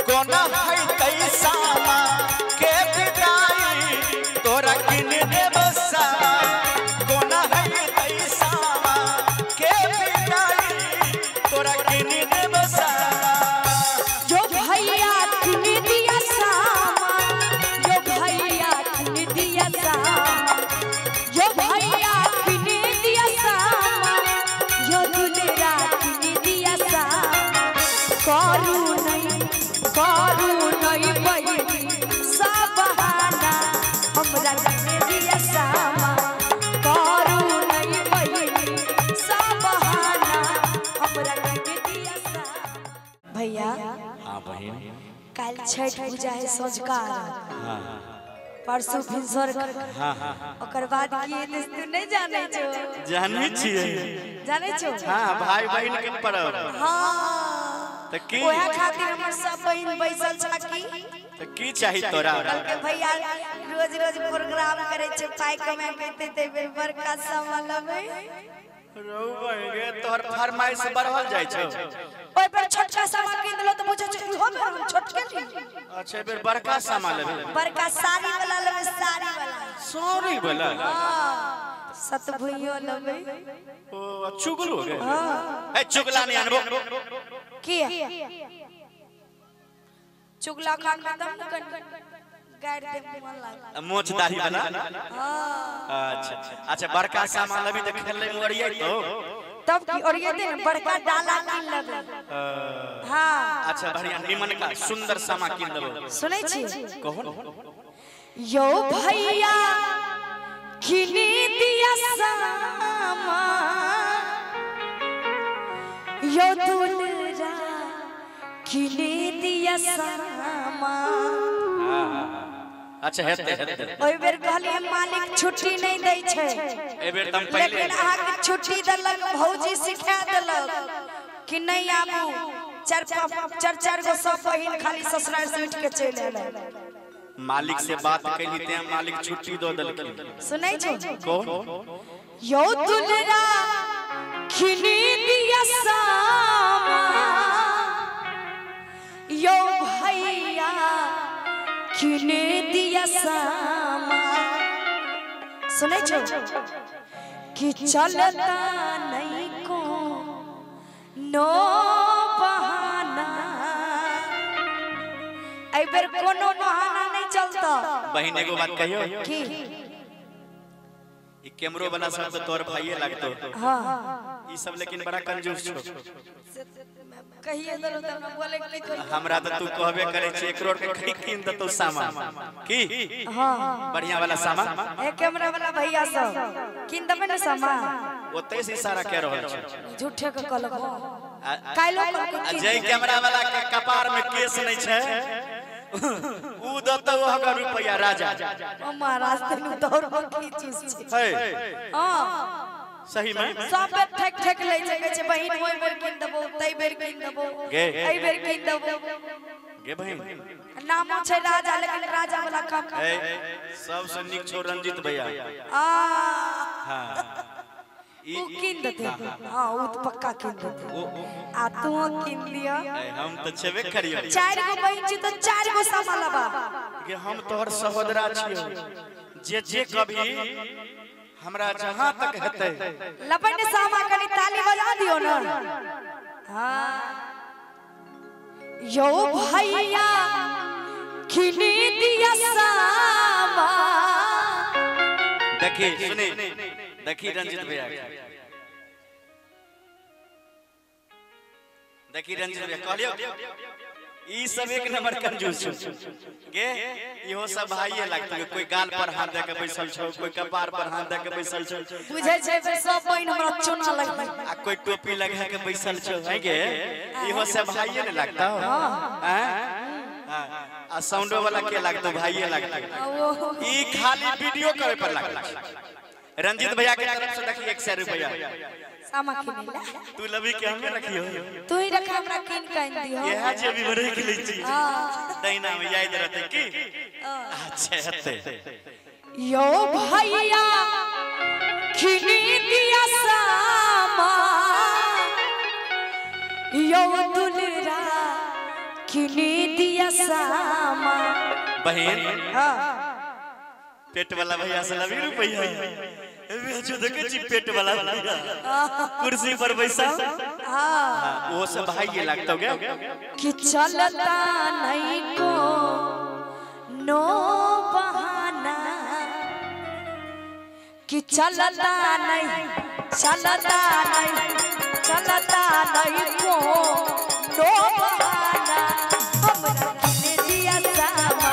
कोना है सामा के विदाई तोरा किन देबो सामा कोना है सामा के विदाई तोरा किन देबो सामा जो भैया किन दिया सामा जो भैया किन दिया सामा जो भैया किन दिया सामा जो दुलरा किन दिया सामा करू नहीं बहिनी सब बहाना हमरा किन दिया सामा करू नहीं बहिनी सब बहाना हमरा किन दिया सामा। भैया हाँ बहन कल छठ पूजा है सोझका हाँ परसों भिनसर हाँ हाँ ओकर बाद की हेतै से तू नहीं जानै छो जानै छियै जानै छो हाँ भाई बहन के पर्व हाँ त की ओहे खातिर हमर सब बहन बैसल छा की त की चाही तोरा कहलकै भैया रोज रोज प्रोग्राम करै छै पाइ कमाए के एतै त बेर बड़का सामान लेबै रौ बहन गे तोहर फरमाइश बढ़ल जाइ छौ ओइ पर छोटका सामान कीन देलौ त बुझै छै इहो बेर हम छोटके ली अच्छा बेर बड़का सामान लेबै बड़का साड़ी वाला लेबै साड़ी वाला साड़ी वाला हाँ सतभुइयो लेबै ओ चुगलो गे ए चुगला नहीं आनबो की चुगला खान में तब न गाड़ दे मन लाग मोछ दाढ़ी वाला हां अच्छा अच्छा बड़का सामान लेबी त खेलले में ओरियै तो तब की ओरियते न बड़का डाला कीन लेबै हां अच्छा बढ़िया निमन का सुंदर सामान कीन देबो सुनै छी कहो यो भैया किनी दिया सामा यो दुलरा किनी दिया सामा। अच्छा हेते हेते ओइ बेर कहली हम मालिक छुट्टी नहीं दै छै ए बेर तम पहिले लेकिन अहाँ के छुट्टी देलक भौजी सिखा देलक कि नहीं आबू चार चार चार गो सब बहिन खाली ससुराल से उठ के चलि एलै मालिक से बात कैली ते मालिक छुट्टी दो देलखिन सुनै छो कौन यो दुलरा खिनी दिया सामा यो भैया खिनी दिया सामा सुनै छो कि चलता नहीं को नो बहाना एहि बेर कोनो बहाना नहीं चलता। बहिन एगो बात कहियो की ई कैमरो वाला सब तो तोर भाईये लगतो। हां ई सब लेकिन बड़ा कंजूस छो। कहिए दलो त हम बोले की कहिए हमरा त तू कहबे करे छी 1 करोड़ के कीन देतो सामान की। हां बढ़िया वाला सामान ए कैमरा वाला भैया सब कीन देबे ने सामान ओतै से इशारा के रहल छै झूठे के कहलक काइलो कहलक जे कैमरा वाला के कपार में केस नहीं छै उ दतो ओकर रुपया राजा ओ महाराज तनु तोर की चीज छै है। हां सही में सब बेर ठेक ठेक लै छै कहै छै बहिन ओइ बेर कीन देबो तै बेर कीन देबो एई बेर कीन देबो गे बहिन नामो छै राजा लेकिन राजा वाला काम ए सबसे नीक छौ रंजीत भैया। आ हां उ कीन देते। हां उ त पक्का कीन देते आ तू कीन लिया हम त छेबे करियो 4 गो बहिन छी त 4 गो सामान लबा गे हम तोहर सहोदरा छियो जे जे कभी हमरा जहां तक हेतै लबन सामा कनी ताली बजा दियो ना। हां यो भैया खिनी दिया सामा देखी सुनी देखी रंजित भैया देखी रंजित भैया कहलियो ई सब एक नंबर कंजूस छौ गे इहो सब भाईये लगतो कोई गाल पर हाथ दे के बैसल छौ कोई कपार पर हाथ दे के बैसल छौ बुझै छै जे सब बहिन हमरा चुना लगलै आ कोई टोपी लगा के बैसल छौ है गे इहो सब भाईये ने लगतो हैं। आ साउंडो वाला के लगतो भाईये लगतो ई खाली वीडियो करे पर लगतो। रंजित भैया के तरफ से देखी 100 रुपया सामा किनेला तू लबी के हमें रखियो तू ही रख हमरा किन काइन दियो यह जे भी रख लै छी दहिना में याद रहते की अच्छा हेतै यो भैया खिनी दिया सामा यो दुलरा किने दिया सामा। बहन हां पेट वाला भैया से लवी रुपया जो देखे छी पेट वाला भैया कुर्सी पर बैसा। हां वो सब भाई ये लगता हो गया कि चलता नहीं को नो बहाना, कि चलता नहीं, चलता नहीं, चलता नहीं को नो बहाना, हमरा किने दिया सामा,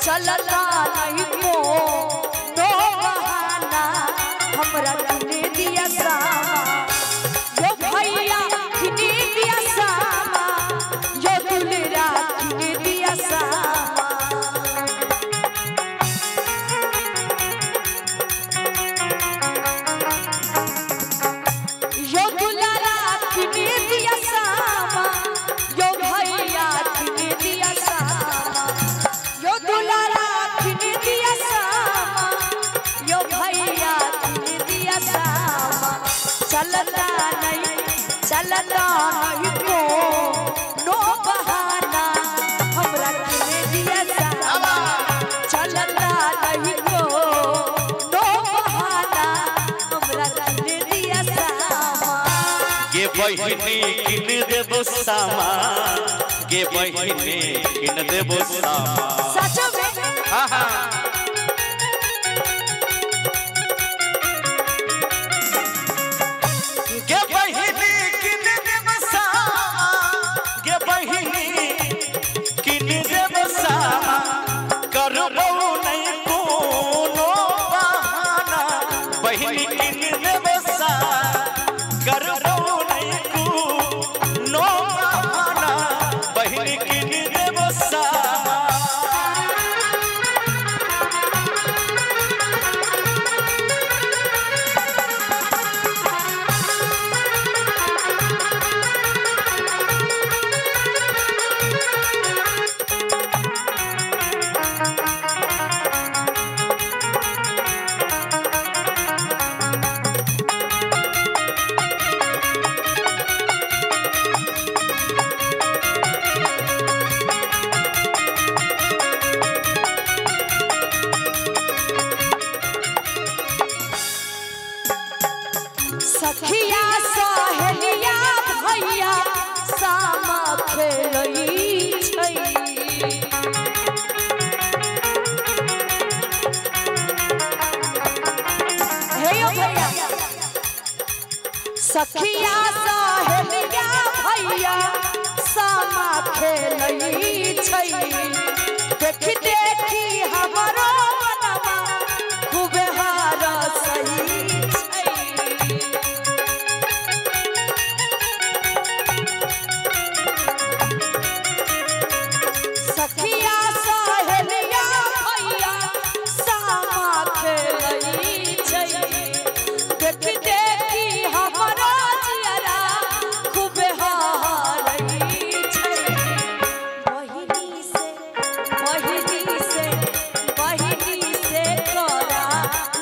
चलता नहीं को नो बहाना, हमरा किने दिया सामा, यो भैया किने दिया सामा, यो दुलरा किने दिया सामा। यो दुलारा किने दिया सामा, यो भैया किने दिया सामा, यो दुलारा किने दिया सामा, यो भैया किने दिया सामा, चलता नहीं, चलता नहीं को नो बहाना, हमरा किने दिया सामा, चलता नहीं को नो बहाना, हमरा किने दिया सामा। गे बहिनी किन देबो सामा, गे बहिनी किन देबो सामा। सच में हां हां गे बहिनी किन देबो सामा, गे बहिनी किन देबो सामा, करबो नहीं कोनो बहाना, बहिनी किन देबो सामा, करबो नहीं कोनो बहाना, बहिनी किन देबो सामा। सखिया सहेलिया भैया सामा खेलै छै, हे यो भैया, सखिया सहेलिया भैया सामा खेलै छै, देखी देखी हमरो मनवा खूबे हरसै छै। सखिया सहेलिया भैया सामा खेलै छै, देखी देखी हमरो जियरा खूबे हरै छै। बहिनी से, बहिनी से, बहिनी से करा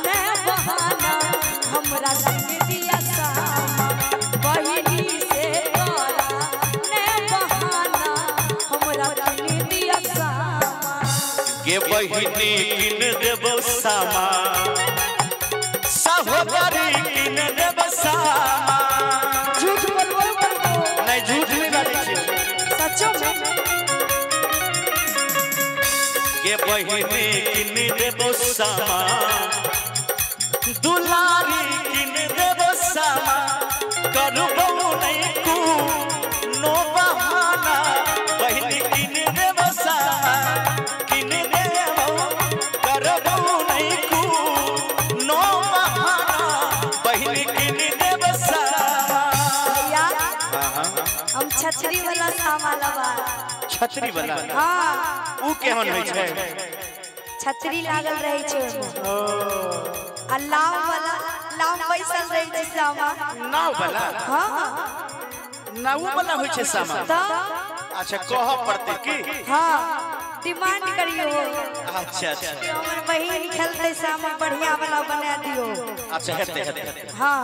ने बहाना, हमरा किने दिया सामा, बहिनी से करा ने बहाना, हमरा किने दिया सामा। गे बहिनी किन देबो सामा, सहोदरी किन देबो सामा। झूठ बोलबो करबो नहीं झूठ नहीं बाजै छी। सचो में गे बहिनी किन देबो सामा, दुलारी किन देबो सामा, करबो नहीं कोनो बहाना, बहिनी किन देबो सामा, किन देबो, करबो नहीं कोनो बहाना, बहिनी किन देबो सामा। भैया हम छतरी वाला सामा लबा। छतरी वाला? हाँ उ केहन होइ छै? छतरी लागल रहे छै ओहिमे, आ लाव वाला लाव बैसल रहे छै सामा। नाव वाला? हाँ नाव वाला होइ छै सामा? तऽ अच्छा कहऽ पड़तै की? हाँ डिमांड करियो। अच्छा अच्छा हमर बहिन खेलते सामा बढ़िया वाला बना दियो। अच्छा हेतै हेतै। हाँ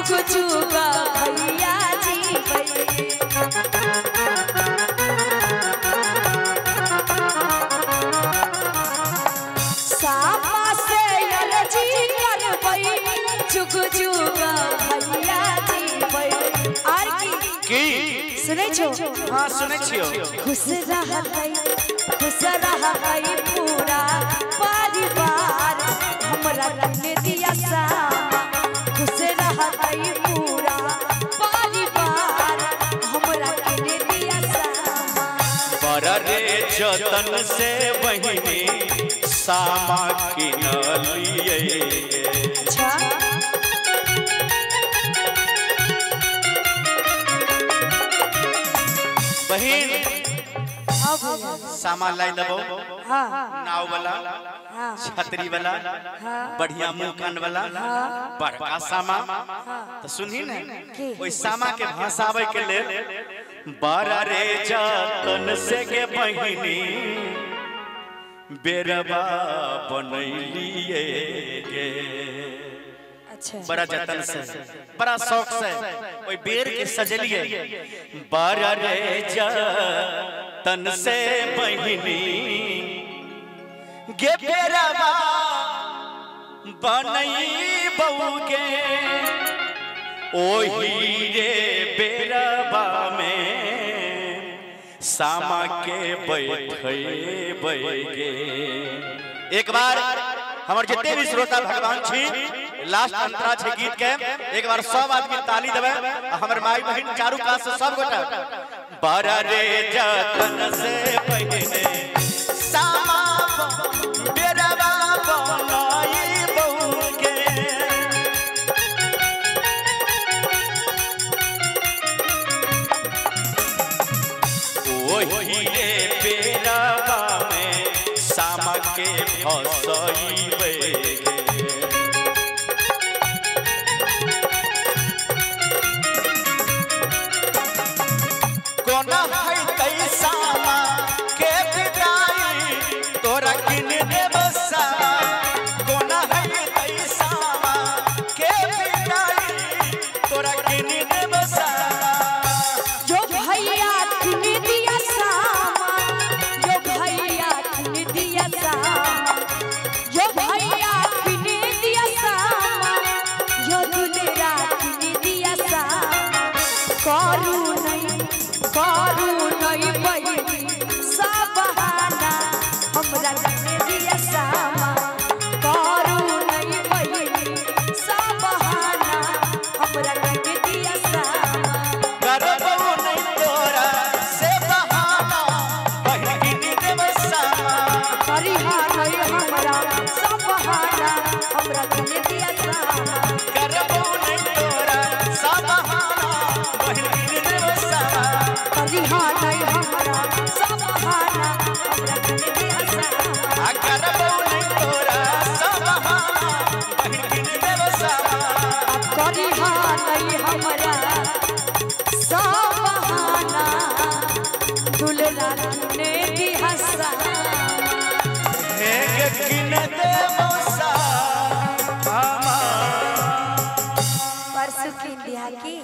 जुग जुग भैया जीबै। सामा से अर्जी करबै जुग जुग भैया जीबै। आर की सुनै छो? हां सुनै छियो। खुश रहतै पूरा परिवार हमरा किने दिया सामा। खुश रहतै पूरा परिवार हमरा किने दिया सामा। बड़ा रे जतन से बहिनी सामा किनलियै। अच्छा बहिन सामा लाई देबो। हाँ नाव वाला, हाँ छतरी वाला, हाँ बढ़िया मुंह कान वाला, बड़का सामा। तो सुनही ने ओइ सामा के भसावे के लेल बड़ा रे जतन से के बहिनी बेरबा बनैलिए गे। अच्छा बड़ा जतन से बड़ा शौक से ओइ बेर के सजलिए। बड़ा रे जतन से बहिनी गे बेरबा बनैबौ गे। ओही रे बेरबा में सामा के बैठैबै गे। एक बार हमर जितने भी श्रोता भगवान छी लास्ट अंतरा छे गीत के एक बार सब आदमी ताली देबै। हमर माई बहिन चारू कात से सब गोटा बड़ा रे जतन से बहिने सामा बेरबा बनैबौ गे। ओही रे बेरबा में सामा के भसैबै गे। कोना हैतै सामा के विदाई तोरा किन देबो सामा। कोना हैतै सामा के विदाई तोरा किन देबो सामा। जो भैया किन दिया सामा, जो भैया किन दिया सामा, जो भैया किन दिया सामा, जो दुलरा किन दिया सामा। करू नहीं बहिनी सब बहाना हमरा किन दिया सामा। करू नहीं बहिनी सब बहाना हमरा किन दिया सामा। करबो नहीं तोरा से बहाना बहिन किन देबो सामा। करिहा नहीं हमरा सब बहाना हमरा किन दिया सामा। करबो नहीं तोरा सब बहाना बहिन किन देबो सामा। करिहा नहीं हमरा सब बहाना हमरा किन दिया सामा। आ करबो नहीं तोरा सब बहाना बहिन किन देबो सामा। करिहा नहीं हमरा सब बहाना दुलरा किने दिया सामा। हे किन देबो सामा। परसों किन दिया की।